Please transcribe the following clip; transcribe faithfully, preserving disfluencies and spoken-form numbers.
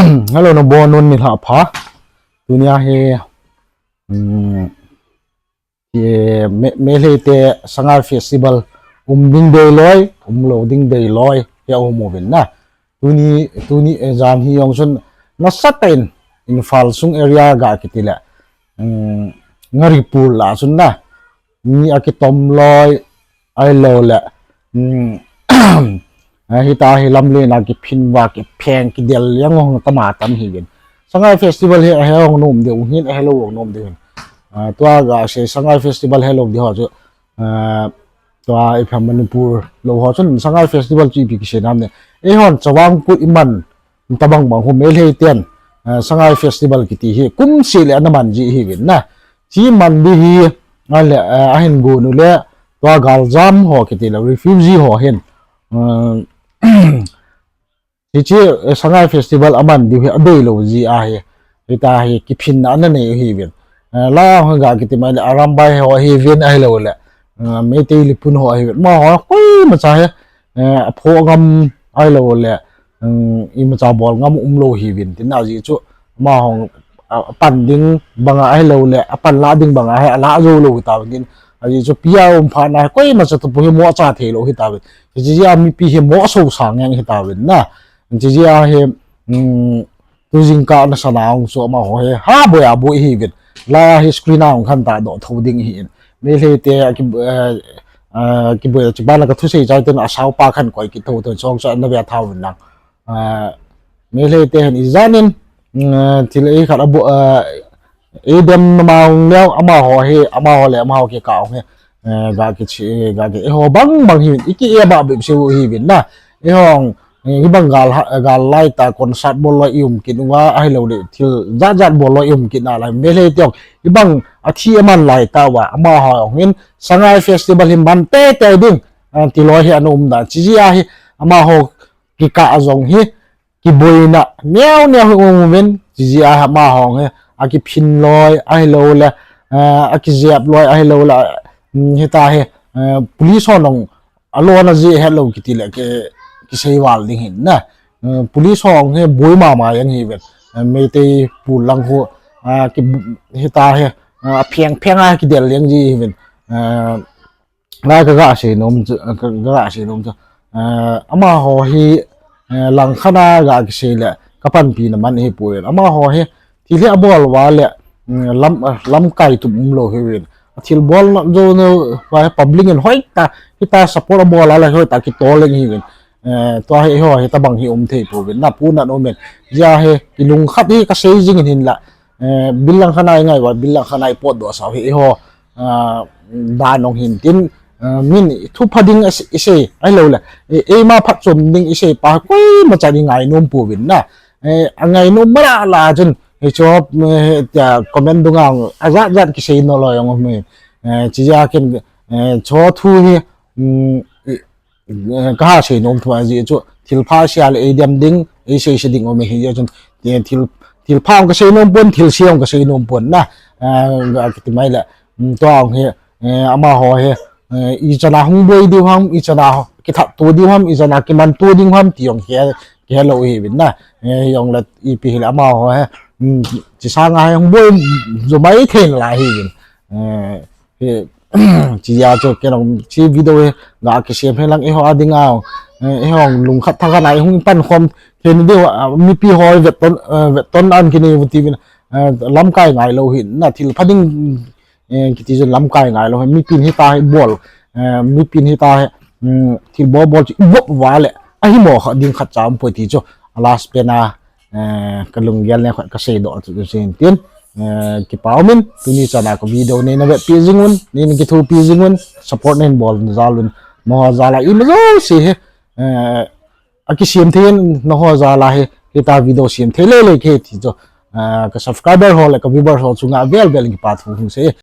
Hello, nabonun nilhah pha. Tunia hi, um, hi, Me-, Meitei te Sangai Festival um ding deiloi, um lou ding deiloi, hi aum uvin na. Tuni, tuni, eh, jan hi jong chun nasatah in Imphal sung area ga kiti le, um, Ngaripur lah chun na, mi akitom loi, ahilou le, um, eh, hita hi lamlen a kiphin uva, kipheng, kidel jeng jong tama tam hi uvin. Sangai Festival hi ahe jong nom diu hin, ahelou jong nom diu hin. Ah, tua ga sei Sangai Festival helou di ho chu, ah, tua ipi ham Manipur lou ho chun Sangai Festival chu ipi kisei nam ne. Eihon Chavang Kut iman tabang bang hu Meitei ten, ah, Sangai Festival kiti hi kum seh le ana man ji hi uvin na. Chi man di hi, ale, ah, ahin gon u le tua galjam ho kiti le refugee ho hin, ah, hiche, eh, Sangai Festival aman diu hi adeilou ji ahi. Hita hi kiphinna ana nei u hi uvin. Eh, la hung ga kiti mai le Arambai ho hi uvin ahilou le, eh, Meitei Leepun ho hi uvin. Amaho koimacha hi, eh, aphoh ngam ahilou le, um, imacha bol ngam umlou hi uvin. Tin ajeh chu amaho, ah, apan ding banga ahilou le, apan la ding banga hi ala jou lou hi tauvin tin. Ajeh chu P R um phat na hi koimacha tupu hi moh cha theilou hi tauvin. Hiche jeh a mipi hi moh so sang jeng hi tauvin na. Hiche jeh a hi, um, tu jingkah nasa na hung chu amaho hi ha boi a boi hi uvin. La hi screen a hung khan ta doh tho ding hi in. Meitei te aki, eh, eh, kiboi a chu bana ka thusei chai ten asao pa khan koi kit tho tho chong chu ana ve tha uvin lang. Ah, Meitei te hin ijat in, mm, thil ei khat abu, ah, ei dem na ma hung leu, amaho hi, amaho le amaho kikah hung hi, eh, ga kichi, ga ki, eiho bang bang hi, iki e ba bep se u hi uvin na. Eihon, eh, hibang gal ha, gal lai ta concert bol loi i um kit uva, ahilou le, thil jat jat bol loi i um kit na lai, Meitei te hibang athi aman lai ta uva, amaho hin, Sangai Festival hi man teitei ding, ah, ti loi hi ana um dan. Chi jeh a hi, amaho kikah a jong hi, kiboina neo neo hi um uvin, chi jeh a amaho hi, akiphin loi, ahilou le, eh, akijep loi, ahilou le, mm, hita hi, eh, police ho jong alona jeh hetlou kiti le ki, kisei val ding hin na. Eh, police ho jong hi boi mama jeng hi uvin. Eh, Meitei pu lang hu, ah, ki, hita hi, ah, apheng pheng a kidel jeng ji hi uvin. Eh, Lai ka ga sei nom chu, ka, ka ga sei nom chu. Eh, amaho hi, eh, langkhat a ga kisei le, ka panpi na man hi poi. Amaho hi, thil hi abol uva le, mm, lam, eh, lamkai tup umlou hi uvin. Thil bol na jo na, va public in hoitah, hita support abol a le hoitah kitol leng hi uvin. Eh, tua hi, eiho hi tabang hi um thei pouvin. Na pu na nom in. Jia hi, kilungkhat hi ka sei jing in hin la. Eh, bil langkhat a i ngai uva, bil langkhat a i potdoh sau hi, eiho, ah, dan ong hin tin, ah, min thu pha ding i se-, i sei, ahilou le, e-, eima phatchom ding i sei pa, koimacha i ngainom pouvin na. Eh, angainom mara la chun, hichu, eh, tia comment dunga, ajat jat kisei nalai ong um e. Eh, chi jeh a ken, eh, chu thu hi, um, i, eh, ka ha sei nom thu ajeh chu, thil pha sei a le ei dem ding, ei sei sei ding um e hi jeh chun, eh, thil, thil pha ong ka sei nom pon, thil sei ong ka sei nom pon na, eh, ga kiti mai le, mm, tua ong hi, eh, amaho hi, eh, ichan a hung boi diu ham, ichan a ho, kithat to diu ham, ichan a kiman to diu ham, ti ong hi, kihe lou hi uvin na, eh, hi ong le ipi hi le amaho hi, mm, chi sanga hi hung boi jo mai thei nalai hi uvin, eh, hi, Chi jeh a chu ken ong chi video hi ga kisem hi lang eiho a dinga, eh, eiho lungkhat thakhat a i hung pan khom thei na diu, ah, mipi ho vetton, eh, vetton an kinei u ti uvin, eh, lamkai ngailou hi na thil pha ding, eh, kiti chu lamkai ngailou hi mipin hita hi bol, eh, mipin hita hi, mm, thil bol bol chu i bop uva le ahi mo kha ding khat cha um poi ti chu a last pen a, eh, ka lunggel ne khat ka seidoh chu, chu hin tin, eh, kipa um in, tuni chan a ka video nei na vetpi jing un, nei na kithopi jing un, support nei bol na jal un, nangho jal a ima jouse hi, eh, akisem thei in, nangho jal a hi, hita video sem thei lele kei ti chu, eh, ka subscriber ho le ka viewer ho chunga vel vel in kipa thu hung sei.